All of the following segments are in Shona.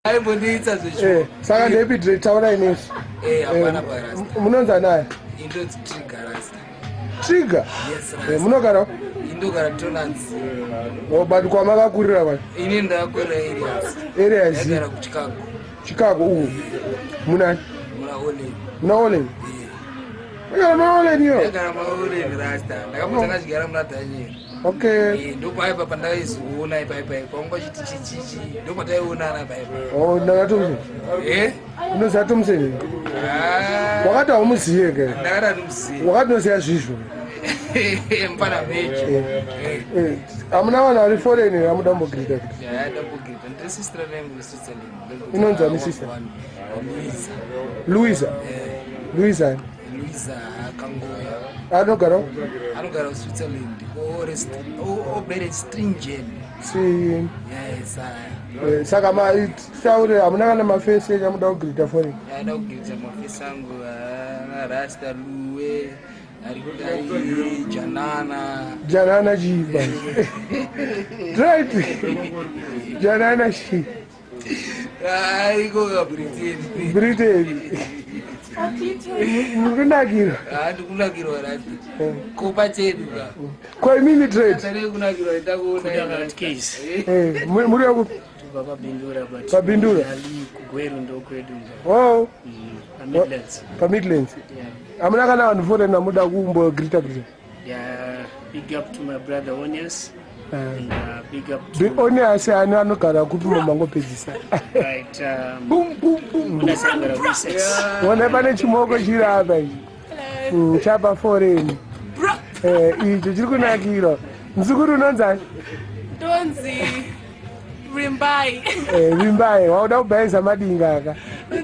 Aimbondiitsa zvecho. Saka ndepi taurai nesu. Hapana parasta. Munonzi anaya? Indonzi Trigger rasta. Trigger? Yes, rasta. Munogara? Indogara Tonanzi. Oh, but kwamakakurira vanhu? Ini ndakakurira areas. Areas. Ndagara kuChicago. Chicago uku. Munani? Muna Olen. Muna Olen? Ndagara muna Olen iyo. Ndagara muna Olen rasta. Ndakambotanga chigara muna Daniel. Okay. Ndopaipa pandaizoona ipaipa panga chiti chichichi ndopataionana paipa. Oh, ndanga Thompson. Eh? Unoziva Thompson? Ah. Wakati haumuziye ke. Ndakati handimuziye. Wakati unoziva zvizvo. Mfana mechi. Hamuna vanhu vari foreign here amuda kumbogirita kuti? Yeah, ndambogirita. Ndine sister yangu kuSwitzerland. Inonzi ani sister? Luisa. Luisa. Luisa. ani? Luisa Kangoya. Anogara? Anogara kuSwitzerland. Obrere Stringen. Si. Yes. Saka taure hamuna kana mafesi enyu amuda kugirita foreign? Ndaida kugirita mafesi angu Rasta Luwe. Ari Janana. Janana chii basi? Right. Janana chii? Ariko kaBritain. Britain. Muri kunakirwa? Ndikunakirwa rati. Kopa chedu ka. Ko imimi trade? Tari kunakirwa ndakuona. Muri wekupi? Tubva paBindura but PaBindura? Ali kuGweru ndokwedu. Oh. PaMidlands. PaMidlands. Yeah. Hamuna kana vanhu foreign amuda kumbogirita grita? Yeah, big up to my brother Onias. And big up to The Onias ani anogara kupi mangopedzisa? Right. Boom boom boom. Onias anogara kuEssex. Ona pane chimoko chiri apa ichi. Chapa foreign. Icho chiri kunakirwa. Mzukuru unonzani? Ndonzi Rimbai. Vimbai, wauda kubhaisa madinga aka.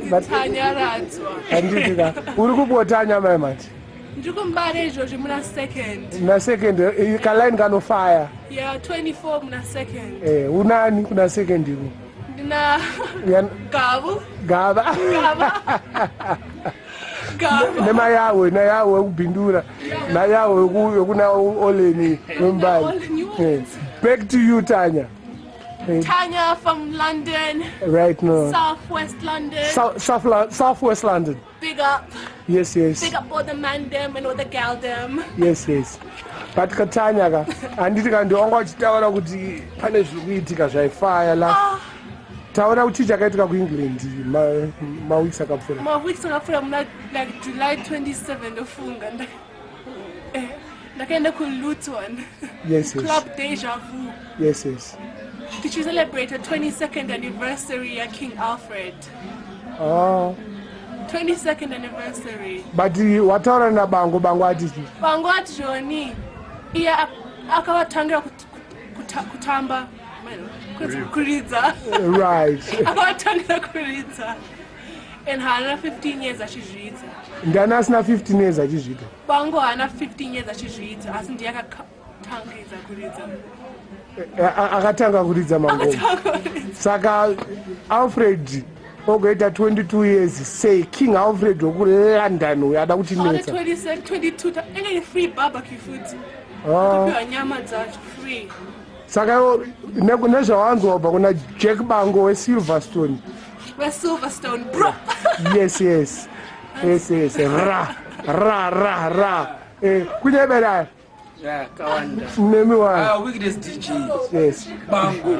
Ndonzi Tanyaradzwa. Handiti ka. Uri kupotanya mai mati? Ndiri kumbare izvozvi muna second. Muna second, kalaini kanofaya. Yeah, 24 muna second. Unani kuna second iko? Ndina Gabu. Gava. Gava. Gava. Nemayawe, nayawe wekubhindura. Nayawe wekuna Oleni wembali. Back to you, Tanya. Tanya from London. Right now. Southwest London. Southwest London. Big up. Yes, yes. Big up all the man them and all the gal them. Yes. But Katanya ka, handiti ka ndiwanga uchitaura kuti pane zviri kuitika zvaifaya la. Taura kuti chakaitika kuEngland maweeks akapfuura. Maweeks akapfuura muna like July 27 ndofunga. Ndakaenda kuLuton. Yes. Club Deja Vu. Yes. Did you celebrate the 22nd anniversary at King Alfred? Oh. 22nd anniversary. But wataura naBango, Bango atiti? Bango ati Joni. Iye akavatangira kutamba. Kuridza. Right. Akavatangira kuridza. And haana 15 years achizviita. Ndiani asina 15 years achizviita? Bango haana 15 years achizviita, asi ndiye akatangidza kuridza. Akatanga kuridza mangoma. Saka Alfred ogoita 22 years sei King Alfred wekuLondon uyo ada kutinetsa. 22 inenge free barbecue futi. Kupiwa nyama dzacho free. Saka nezvawanzwa kubva kuna Jack Bango weSilverstone. WeSilverstone bro. Yes. Yes. Ra ra ra ra. Kunyebera. Yeah, Kawanda. Nemi wa. Weakness DJ. Yes. Bango.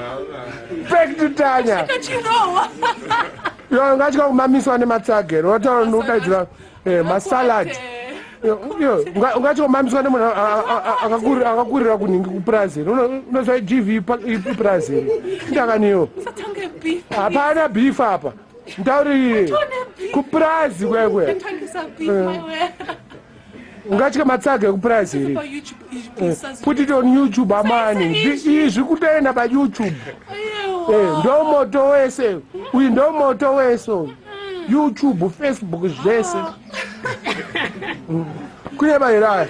Back to Tanya. Yo ngatya kumamiswa nematsagero. Wataura ndodaidzira masalad. Yo ungatya kumamiswa nemunhu akakurira kuningi kuBrazil. Unozwa GV iBrazil. Ndakaniyo. Hapana beef apa. Ndauri kuBrazil kwekwe. Ungatya matsaga ekuBrazil. Put it on YouTube amani. Izvi kutoenda paYouTube. Ndo moto wese. Uyu ndo moto wese. YouTube, Facebook zvese. Kune bairaya.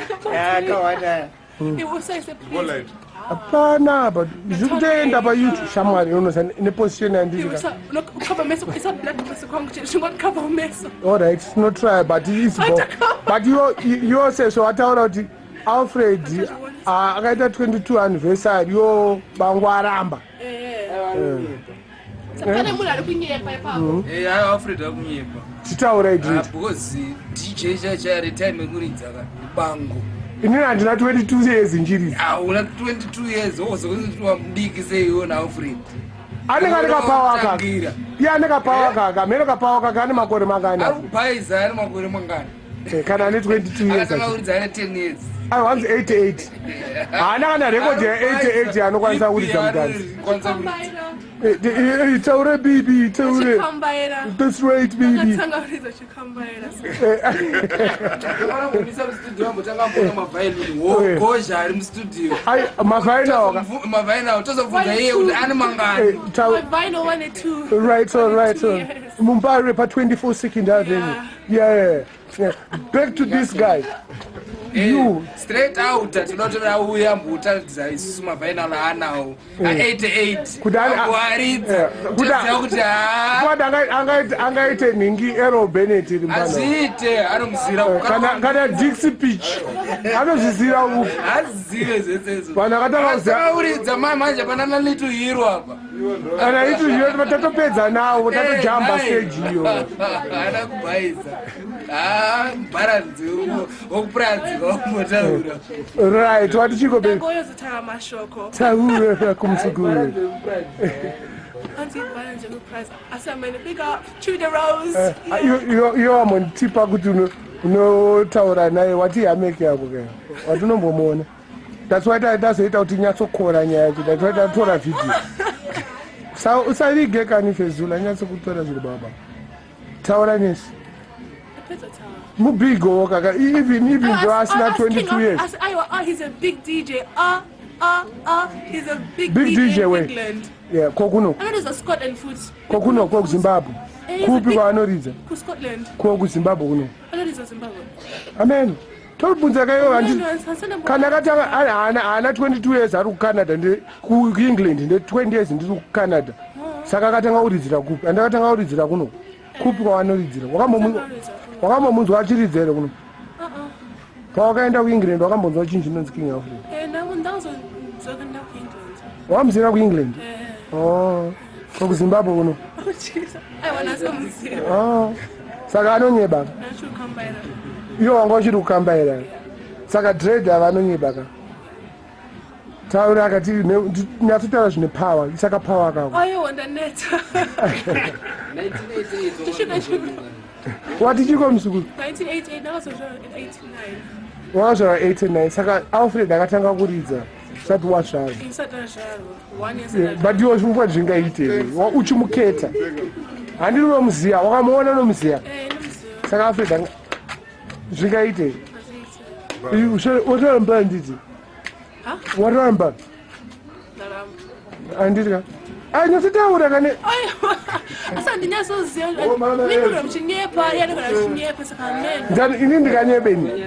Kawanda. Hapana, but zviri kutoenda paYouTube shamwari unosa neposition yandiri. All right, no try but it's but you sezvo wataura kuti Alfred akaita 22 anniversary yo Bango aramba. Pane munhu ari kunyepa ipapo. Eh, Alfred akunyepa. Titaura idrit. Because DJ chachari time yekuridza ka bango. Inini handina 22 years njiridza. Ah, una 22 years wozokuti mudiki sei iwe na Alfred. Anenge ane kapawa kaka. Iye ane kapawa kaka. Mheno kapawa kaka ane makore mangani? Ari kubhaiza ane makore mangani? Kana ane 22 years. Akatanga kuridza ane 10 years. Ai, wanzi 88. Haana kana record ya 88 anokwanisa kuridza mudanzi. Taure bibi, taure. That's right bibi. Akatanga kuridza chikambaira. Akangomisa mustudio ambotanga ambona maviolin. Wogozha ari mustudio. Ai, maviolin aka. Maviolin awo tozobvunza iye kuti ane mangani. Maviolin 1 and 2. Right on, right on. Mumbai pa 24 Second Avenue. Yeah. Yeah. Back to this guy. You straight out tinotora uya mbotaridza isusu mavinyl aanawo a88 Kuti amboaridza Kuti- kuti Kuti angaite nhingi Errol Bennett iri mfana. azviite anomuzira Kana Dixie Peach anozvizira upi azive zvese izvo Vanhu vakatanga kuziva- uridza manje panana Little Hero apa kana itu zvino tatopedza nawo tatojamba stage iyo haana kubhaiza bharanzi wokupurazi waumbotaura right wati chiko baby Ndangoyozotaura mashoko. taura kumsukuru Anzi bharanzi wekupurazi. Asi amene big up Tudor Rose. iwe wambondipa kuti unotaura naye wati hameki yako ke wati unombomuona that's why tazoita kuti nyatsokora nyaya yacho that's why tatora vhidhiyo usavige kani fezula nyatsokutora zviri baba taura nesi Ndapedza taura. mubigowo kaka even though asina 22 years Aiwa, he's a big DJ. He's a big, Big DJ DJ in we. England. Yeah, kokuno Anoridza Scotland futi. kokuno kokuzimbabwe Eh, he's a kupi big- kwaanoridza KuScotland. kokuzimbabwe kuno Anoridza Zimbabwe. amen tobvunza kaiwo No, no, asana- kana akatanga haana 22 years ari kucanada kuengland nde 20 years ndiri kucanada saka akatanga kuridzira kupi andakatanga kuridzira kuno kupi kwaanoridzira wakambomunzwa achiridza here kuno pawakaenda kuengland wakambonzwa chinhu chinonzi King Alfred Eh, ndangozodzoka ndakuEngland. wakamuzira kuengland Eh. Oh, kokuzimbabwe kuno Oh, Jesus. Aiwa, ndasomuziva. Oh, saka anonyeba Ndachikambaira. iwo wanga uchiri kukambaira saka dread ava anonyeba ka taura akati nyatsotaura zvine power isaka power kako Aiwa, ndaneta. wati chiko musukuru 1988 ndakazozvarwa in 89. wakazvarwa 89 saka Alfred akatanga kuridza usati wazvarwa Ndisati ndazvarwa. One year Yeah, but iwo zvingwa zvingaite here uchimuketa handiri unomuziya wakamuona unomuziya Eh, ndomuziva. saka Alfred zvingaite Hazviiti. watoramba handiti Ha? watoramba Ndaramba. handiti ka anyatsotaura kane Aiwa, asi handinyatsoziva. Oh, mama, Mimi muchinyepa, iye anogona kuchinyepa saka amen. Ndani ini ndikanyebeni